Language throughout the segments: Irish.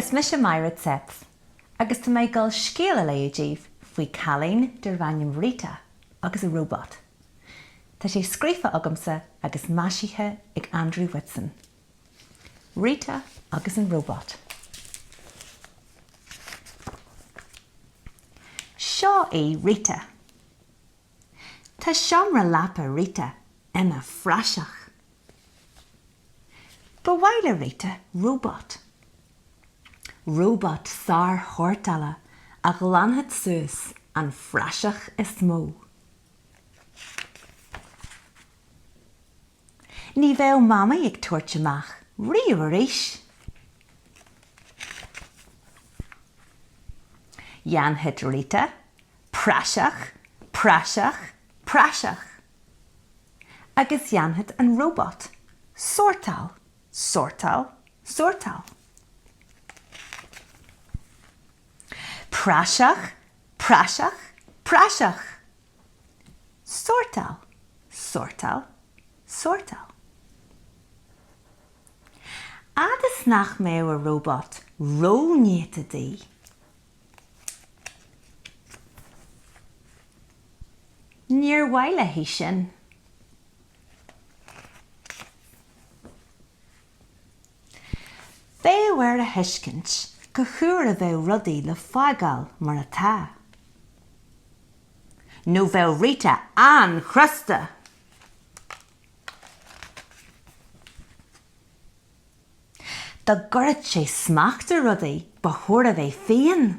Is mise Máire Zepf agus tá mé ag dul scéal a léamh daoibh faoi cailín darb ainm Rita agus a róbat. Tá sé scríofa agamsa agus maisithe ag Andrew Whitson. Rita agus an Róbat. Seo í Rita. Tá seomra leapa Rita ina phraiseach. Ba mhaith le Rita róbat. Róbat sár-shórtála a ghlanfadh suas an phraiseach is mó. Ní bheadh Mamaí ag tabhairt amach riamh arís. Dhéanfadh Rita praiseach, praiseach, praiseach. Agus dhéanfadh an róbat sórtáil, sórtáil, sórtáil. Praiseach, praiseach, praiseach. Sórtáil, sórtáil, sórtáil. Fhad is nach mbeadh a róbat ró-néata di. Níor mhaith léi sin. Bheadh air a thuiscint cá huair a bheadh rudaí le fágáil mar atá. Nó bheadh Rita an-chrosta! Dá gcuirfeadh sé smacht ar rudaí ba chóir a bheith fiáin.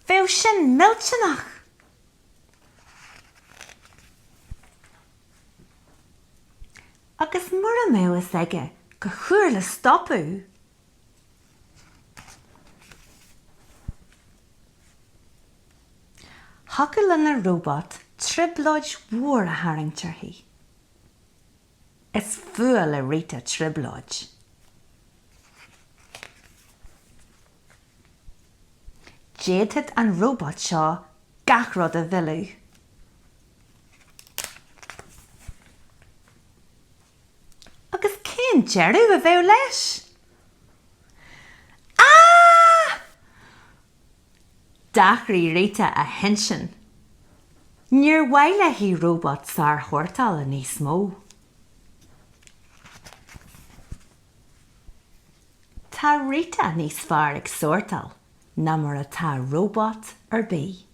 Bheadh sin millteanach! Agus mura mbeadh fhios aige cá huair le stopadh? Thiocfadh lena róbat trioblóid mhór a tharraingt uirthi. Is fuath le Rita trioblóid. D'fhéadfadh an róbat seo gach rud a mhilleadh. Agus cén deireadh a bheadh leis? Á! D'athraigh Rita a hintinn. Níor mhaith léi róbat sár-shórtála níos mó. Tá Rita níos fearr ag sórtáil ná mar atá róbat ar bith.